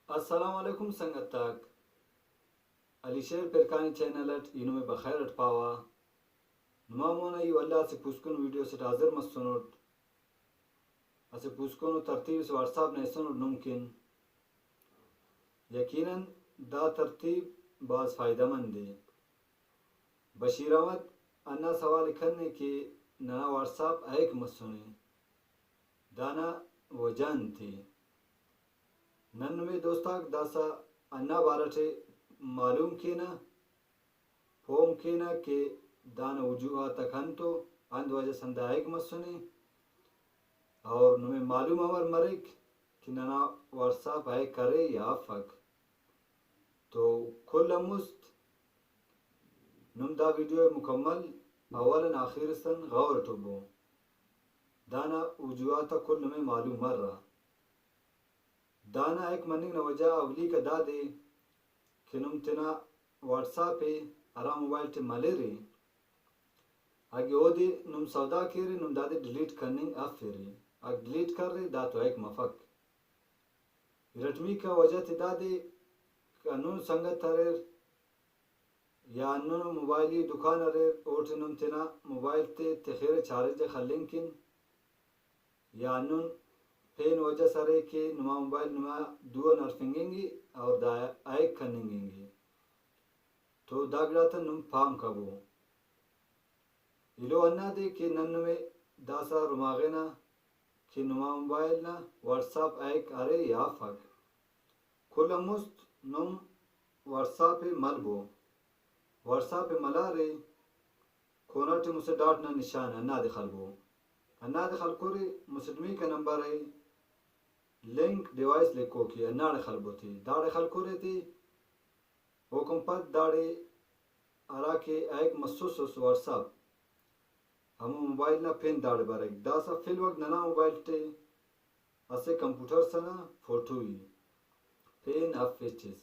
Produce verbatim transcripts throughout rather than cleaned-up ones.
السلام علیکم سنگت آک، علی شیر پرکانی چینل اٹ ای نمے بخیر اٹ پاوہ۔ نما مونا ای ولدا اسہ پوسکن ویڈیو اسیٹ حاضر مسنٹ۔ اسہ پوسکنو ترتیب اسے واٹس ایپ نا ایسنٹ نم کن۔ یقیناً دا ترتیب بھاز فائدہ مند ء۔ بشیر احمد ہندا سوال ء کنے کہ ننا واٹس ایپ ہیک مسنے، دانا وجہ انت ء؟ نن نمے دوستاک داسہ ہندا بارہ ٹی معلوم کینہ، پہم کینہ کہ دانا وجوہاتاک انت ء، انت وجہ سے ہندا ہیک مسنے، اور نمے معلوم امر مریک کہ ننا واٹس ایپ ہیک کرے یا افک۔ تو کل آن مست نم دا ویڈیو ء مکمل اول آن آخر اسکان غور اٹ ہبو۔ دانا وجوہات آک کل نمے معلوم مرہ۔ دانا ہیک مننگ نا وجہ اولیکا دادے کہ نم تینا واٹس ایپ ء ہرا موبائل ٹی ملرے، اگہ اودے نم سودا کیرے، نم دادے ڈیلیٹ کننگ افیرے۔ اگہ ڈیلیٹ کرے، دا تو ہیک مفک۔ ارٹمیکا وجہ تے دادے کہ ہندن سنگت اریر یا ہندن موبائلی دکان اریر، اوٹی نم تینا موبائل تے تخیرے چارج ء خلنگ کن، یا ہندن پین وجہ ئس ارے کہ نما موبائل نما دو آن ہرفنگنگ ء اور دا ہیک کننگنگ ء، تو دا گڑاتا نم پام کبو۔ ایلو ہندادے کہ نن نمے داسہ رماغنہ کہ نما موبائل نا واٹس ایپ ہیک ارے یا افک۔ کل آن مست نم واٹس ایپ ء ملبو۔ واٹس ایپ ء ملارے، کونا ٹی مسہ ڈاٹ نا نشان ء، ہندادے خلبو۔ ہندادے خلکرے، مسٹمیکا نمبر ء لنک ڈیوائس لکھوک ء، ہنداڑے خلبو تے۔ داڑے خلکرے تے، اوکان پد داڑے ہرا کہ ہیک مسوسس واٹس ایپ، ہمو موبائل نا پن داڑے بریک۔ داسہ فی الوقت ننا موبائل ٹی اسہ کمپیوٹر ئسے نا فوٹو ء، پین افیچس۔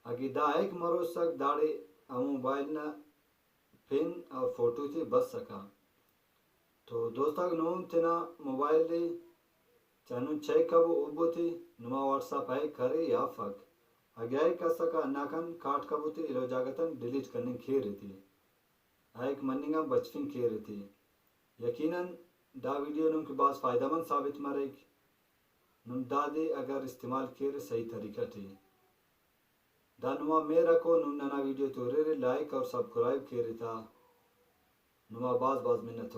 اگہ دا ہیک مروسک، داڑے ہمو موبائل نا پن اور فوٹو تے بسکہ۔ تو دوستاک، نم تینا موبائل ء چا ہندن چیک کبو، ہبو تے نما واٹس ایپ ہیک کرے یا افک۔ اگہ ہیک ئسکہ، ہنداکان کاٹ کبو تے ایلو جاگہ تان ڈیلیٹ کننگ کیرے تے۔ ہیک مننگ آن بچفنگ کیرے تے۔ یقیناً دا ویڈیو نم کہ بھاز فائدہ مند ثابت مریک۔ نم دادے اگر استعمال کیرے صحیح طریقہ ٹی۔ دا نما مہرک ء، نم ننا ویڈیو تے ہریرے، لائک اور سبسکرائب کیرے تا۔ نما بھاز بھاز منت وار۔